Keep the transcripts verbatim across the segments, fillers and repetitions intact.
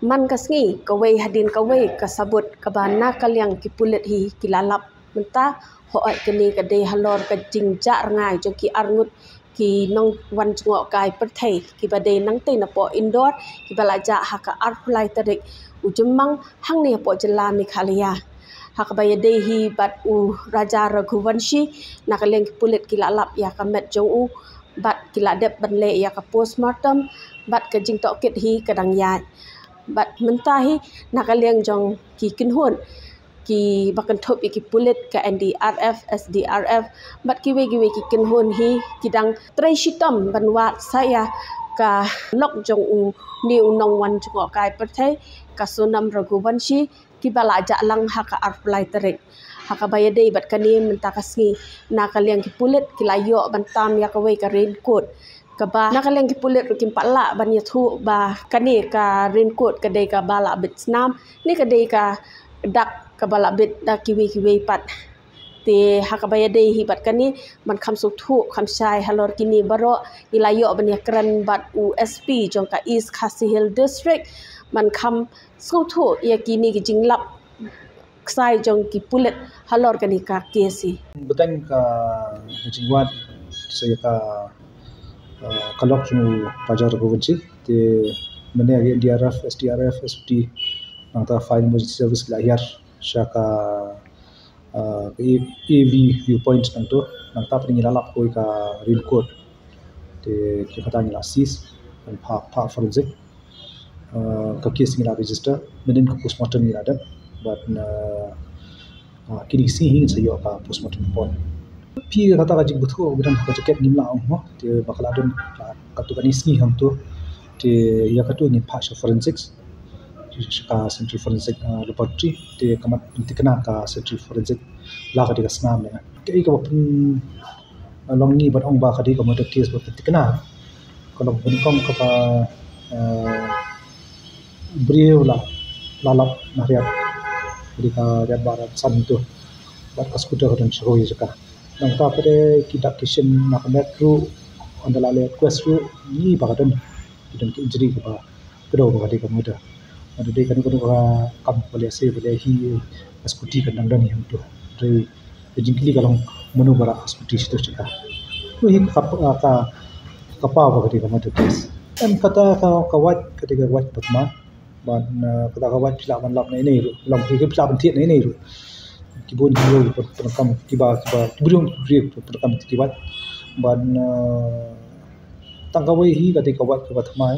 Man ka sngi kawei hadien kawei ka sabut kaba na ka liang ki pulit hi ki la lap mynta. Hooid, kane ka dei halor ka jingjah rngai jong ki arngut ki nongwan jngohkai pyrthei kiba dei nangtei napoh Indore, kiba la jah ha ka arphew lai tarik u Jymmang hangne hapoh jylla Meghalaya. Ha kaba ïadei hi bad u Raja Raghuvanshi, na ka liang ki pulit ki la lap ïa ka met jong u bad ki la dep ban leh ïa ka postmortem, bad ka jingtohkit hi ka dang ïaid. Bad mynta hi na ka liang jong ki kynhun kiba kynthup ïa ki pulit, ka N D R F, S D R F bad kiwei kiwei ki kynhun hi ki dang trei shitom ban wad sa ïa ka lok jong une u nongwan jngohkai pyrthei, ka Sonam Raghuvanshi, kiba la jah lang ha ka arphew lai tarik. Ha kaba ïadei bad kane, mynta ka sngi na ka liang ki pulit ki la ïoh ban tam ïa kawei ka raincoat, kaba na ka liang ki pulit ruh kim pat lah ban ïathuh ba kane ka raincoat ka dei kaba la bit snam ne ka dei ka dak kaba la bit da kiwei kiwei pat. Te ha kaba ïadei hi bad kane, ban kham sngewthuh kham shai halor kine baroh, ngi la ïoh ban ïakren bad u S P jong ka East Khasi Hills District ban kham sngewthuh ïa kine ki jinglap ksai jong ki pulit halor kane ka case hi. Bteng ka jingwad sa ïa ka, uh, ka lok jong u Raja Raghuvanshi, te mynne ïa ki N D R F, S D R F, S O T, nangta Fire Emergency Service ki la hiar sha ka, uh, A V viewpoint nangto, nangta pat ngi la lap kawei ka raincoat. Te kata ngi la seize, ban phah, phah forensic. Uh, ka case ngi la register, mynnin ka postmortem ngi la dep, bad na, uh, kine ki sngi hi ngin sa ïoh ka postmortem report. Phi, kata ka jingbthah ba don ha ka jacket ngim lah ong mo, te ba ka la don ka, katu kane sngi hangto, te ïa katu ngin phah sha forensics, sha ka Central Forensic, uh, Laboratory, te ka mat pynthikna ka Central Forensic la ka dei ka snam ne. Kaei kaba pyn, uh, long ngi ban ong ba ka dei ka murder case ba pynthikna, ka long ba nyngkong kaba, uh, briew la, la lap na riat, ka dei ka riat ba riat san tu, bad ka scooter ka don sha kawei jaka. Nangta pat de ki dak ki shin na ka met ruh, ynda la leh inquest ruh, ngi ba ka don, ki don ki injury kaba kdew ba ka dei ka murder. Ynda dei kano kano ka kam ba leh se ba leh hi, ka scooty kan dang don hi hangto. Hynrei ka jingkylli ka long mano ba rah ka scooty shato shato. Ruh hi ka, ka, ka paw ba ka dei ka murder case. Em, kata ka, ka wait, ka dei ka wait ba thymmai. Bad, uh, kata ka wait phi lah ban lap na ine ruh, long phi, phi lah ban thied na ine ruh. Ki bun ki briew pyn, pyndonkam kiba, kiba, ki briew, ki briew pyndonkam ki wait. Bad, uh, tang kawei hi ka dei ka wait kaba thymmai.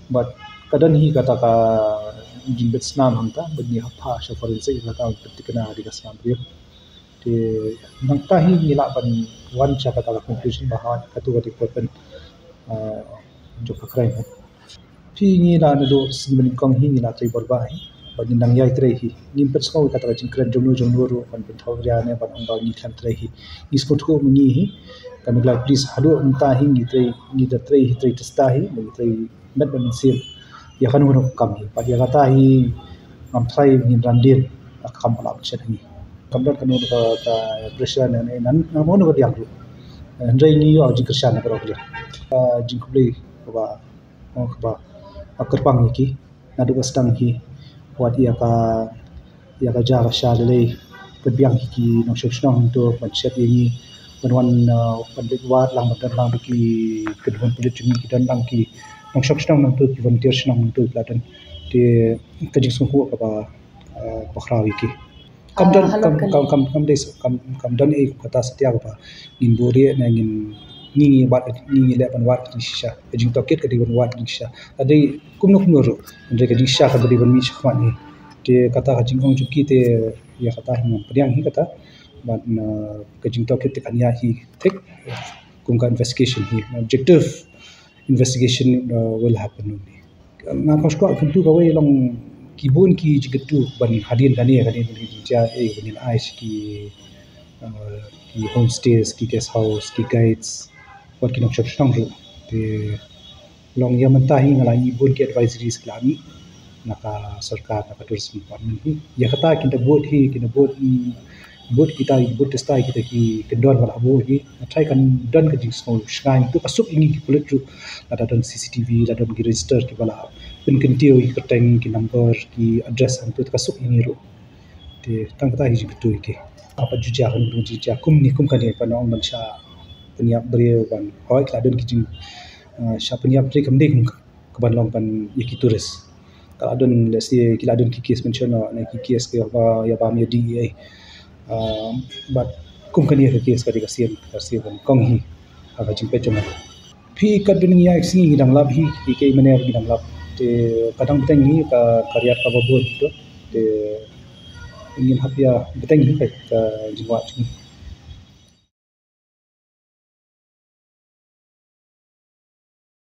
Bad ka don hi kata ka jingbit snam hangta, bad ngi hap phah sha forensic, kata pynthikna ka dei ka snam briew. Te nangta hi ngi lah ban wan sha kata ka conclusion ba ha katu ka dei ka weapon, uh, jong ka crime. Phi, ngi la naduh sngi ba nyngkong hi ngi la trei bor ba hi, bad ngi dang ïai trei hi. Ngim pat sngew kata ka jingkren jongno jongno ruh ban pynthikna ne ban ong ba ngi khlem trei hi. Ngi sngewthuh ma ngi hi, ka Meghalaya Police haduh mynta hi ngi trei, ngi da trei hi, trei tista hi, ngi trei met bad mynsiem ïa kano kano ka kam hi. Bad ïa kata hi ngam tharai ngin ran dien, ka kam ba la pynshet ha ngi. Kam don kano ka, ka pressure ne, ne, nan, nan kano ka liang ruh. Hynrei ngi ïoh jingkyrshan na baroh ka liang. Ka jingkhublei kaba, kaba, kaba kyrpang ïa ki naduh ba sdang hi, wat ïa ka, ïa ka ja ka sha lei lei, pynbiang hi ki nongshong shnong hangto ban shet ïa ngi, ban wan, uh, ban leit wad lang, ban don lang da ki kynhun pulit jong ngi, ki don lang ki nongshong shnong hangto, ki volunteer shnong hangto ki la don. Te ka jingsngewthuh kaba, uh, ba khraw ïa ki. Kam don, kam, kam, kam, kam dei, kam, kam don ei kata satia kaba ngin buhrieh ne ngin, ngi, ngi wad, ngi, ngi leh ban wad ka jingshisha. Ka jingtohkit ka dei ban wad ka jingshisha. Ka dei kumno kumno ruh, hynrei ka jingshisha ka dei ban mih shakhmat ngi. Te kata ka jingong jong ki te ïa kata hi ngam pdiang hi kata. Bad na ka jingtohkit te kan ïaid hi thik kum ka investigation hi. Objective investigation, uh, will happen only. Nga kwah shuwa kyntu kawei long ki bun ki jingkyntu ban hadien kane, kane ban jia, eh, ban ai ki, uh, ki homestays, ki guest house, ki guides, wat ki nongshong shnong ruh. Te long ïa mynta hi nga la ïohi bun ki advisories ki la mih na ka sorkar, na ka tourism department hi. Ïa kata kin da bud hi, kin da bud, mm, bud kita, bud tista kita ki kyndon ba la buh hi. Nga tharai kan don ka jingsngew shngaiñ, to ka suk ïa ngi ki pulit ruh, lada don C C T V, lada don ki register kiba la pynkyntiew ïa ki kyrteng, ki number, ki address, hangto te ka suk ïa ngi ruh. Te tang kata hi jingkyntu ïa ki. Haba ju jia, haba ju jia kumne kum kane, ba nang ban shah pynïap briew ban, hooid, ki la don ki jing, ah, shah pynïap briew kam dei kum ka ban long ban ïa ki tourist. Ka la don, let's say, ki la don ki case mention, ne ki case ki ïa ba, ïa ba ïa D E A. Ah, but kum kane ka case ka dei ka sien, ka sien ban kong hi ha ka jingpeit jong nga. Phi katba ngi ïa sngi ngi dang lap hi, ki, ki mane ngi dang lap. Te ka dang bteng hi ka, ka riat kaba bun to. Te ngin hap ïa bteng hi ka, ka jingwad jong ngi.